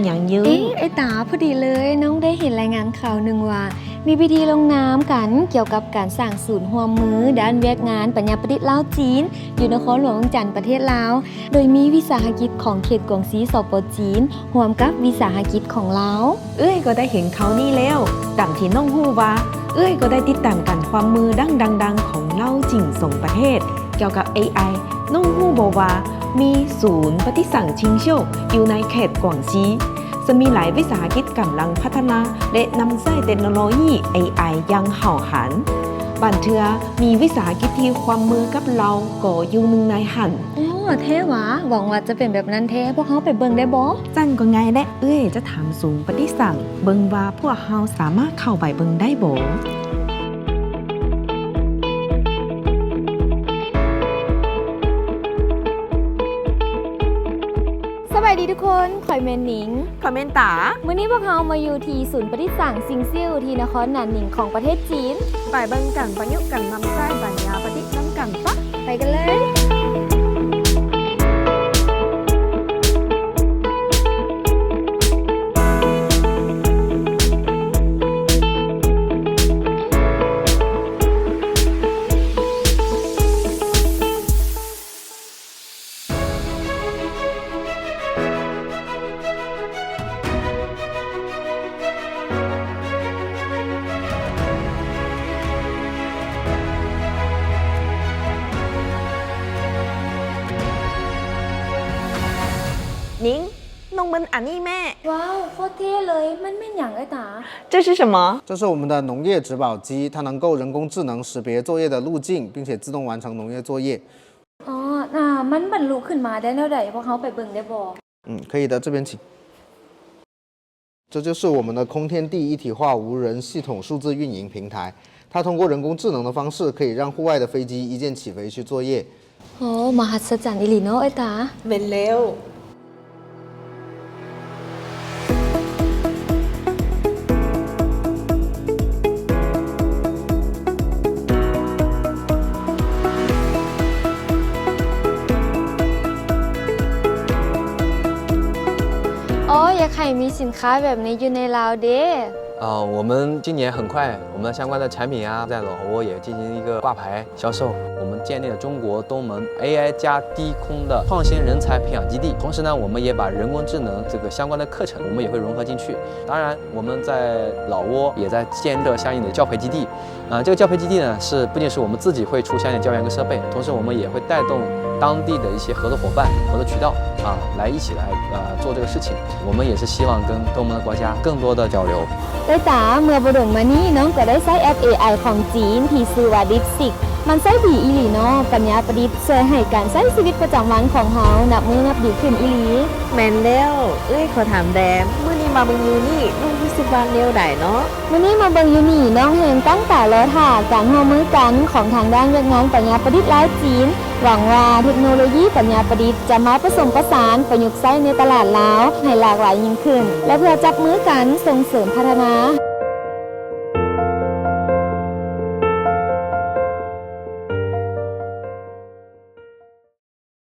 ຍັງຢູ່. ເອ ອ້າຍຕາ, ພໍດີເລີຍ, ນ້ອງໄດ້ເຫັນລາຍງານຂ່າວໜຶ່ງວ່າ ມີພິທີລົງນາມກັນກ່ຽວກັບການສ້າງສູນຮ່ວມມືດ້ານວຽກງານປັນຍາປະດິດລາວຈີນ ຢູ່ນະຄອນຫຼວງວຽງຈັນ ປະເທດລາວ, ໂດຍມີວິສາຫະກິດຂອງເຂດກວາງຊີ ສປ ຈີນ ຮ່ວມກັບວິສາຫະກິດຂອງລາວ. ເອື້ອຍກໍໄດ້ເຫັນຂ່າວນີ້ແລ້ວ. ດັ່ງທີ່ນ້ອງຮູ້ວ່າ ເອື້ອຍກໍໄດ້ຕິດຕາມການຮ່ວມມືດັ່ງດັງໆຂອງລາວຈີນສອງປະເທດ ກ່ຽວກັບ ເອໄອ. ນ້ອງຮູ້ບໍ່ວ່າມີສູນປະຕິສັງຊິງໂຊຢູ່ໃນເຂດກວາງຊີ ເຊິ່ງມີຫຼາຍວິສາຫະກິດກຳລັງພັດທະນາ ແລະ ນຳໃຊ້ເຕັກໂນໂລຢີ ເອໄອ ຢ່າງຫ້າວຫັນ. ບາງເທື່ອມີວິສາຫະກິດທີ່ຮ່ວມມືກັບລາວກໍຢູ່ໜຶ່ງໃນຫັ້ນ. ໂອ້ ແທ້ຫວາ? ຫວັງວ່າຈະເປັນແບບນັ້ນແທ້. ພວກເຮົາໄປເບິ່ງໄດ້ບໍ່? ຊັ້ນກໍງ່າຍແຫຼະ. ເອື້ອຍຈະຖາມສູນປະຕິສັງເບິ່ງວ່າພວກເຮົາສາມາດເຂົ້າໄປເບິ່ງໄດ້ບໍ່? ສະບາຍດີທຸກຄົນ, ຂ້ອຍແມ່ນນິງ. ຂ້ອຍແມ່ນຕາ. ມື້ນີ້ພວກເຮົາມາຢູ່ທີ່ສູນປະດິດສັງຊິງຊິວ ທີ່ນະຄອນໜານໜິງຂອງປະເທດຈີນ. ໄປເບິ່ງການປະຍຸກການນຳໃຊ້ປັນຍາປະດິດນຳກັນປະ. ໄປກັນເລີຍ. ໜິງ, ນ້ອງເບິ່ງອັນນີ້ແມ້. ວ້າວ, ໂຄດເທ່ເລີຍ. ມັນແມ່ນຫຍັງ ອ້າຍຕາ? 这是什么? 这是我们的农业植保机，它能够人工智能识别作业的路径，并且自动完成农业作业。 ອໍ ນະ ມັນບັນລຸຂຶ້ນມາໄດ້ແນວໃດ? ພວກເຮົາໄປເບິ່ງໄດ້ບໍ່? 嗯，可以的，这边请。这就是我们的空天地一体化无人系统数字运营平台，它通过人工智能的方式，可以让户外的飞机一键起飞去作业。 ໂອ້ ມະຫັດສະຈັນອີ່ຫຼີເນາະ ອ້າຍຕາ. ແມ່ນແລ້ວ. ອໍ ຢາກໃຫ້ມີສິນຄ້າແບບນີ້ຢູ່ໃນລາວເດ້. 呃，我们今年很快，我们的相关的产品啊，在老挝也进行一个挂牌。 销售，我们建立了中国东盟A I加低空的创新人才培养基地。同时呢，我们也把人工智能这个相关的课程，我们也会融合进去。当然，我们在老挝也在建设相应的教培基地。啊，这个教培基地呢，是不仅是我们自己会出相应的教研跟设备，同时我们也会带动当地的一些合作伙伴、合作渠道啊，来一起来，呃，做这个事情。 我们也是希望跟东盟的国家更多的交流。 ອ້າຍຕາ, ເມື່ອບໍ່ດົນມານີ້ ນ້ອງກໍໄດ້ໃຊ້ແອັບ ເອໄອ ຂອງຈີນທີ່ຊື່ວ່າ DeepSeek. ມັນໃຊ້ດີອີ່ຫຼີເນາະ, ປັນຍາປະດິດຊ່ວຍໃຫ້ການໃຊ້ຊີວິດປະຈຳວັນຂອງເຮົານັບມື້ນັບດີຂຶ້ນອີ່ຫຼີ. ແມ່ນແລ້ວ. ເອື້ອຍ ຂໍຖາມແດ່, ມື້ນີ້ມາເບິ່ງຢູ່ນີ້ ນ້ອງຮູ້ສຶກວ່າແນວໃດເນາະ? ມື້ນີ້ມາເບິ່ງຢູ່ນີ້ ນ້ອງແຮ່ງຕັ້ງຕາລໍຖ້າການຮ່ວມມືກັນຂອງທາງດ້ານວຽກງານປັນຍາປະດິດລາວ-ຈີນ. ຫວັງວ່າເທັກໂນໂລຢີປັນຍາປະດິດຈະມາປະສົມປະສານປະຍຸກໃຊ້ໃນຕະຫຼາດລາວໃຫ້ຫຼາກຫຼາຍຍິ່ງຂຶ້ນ ແລະ ເພື່ອຈັບມືກັນສົ່ງເສີມພັດທະນາ.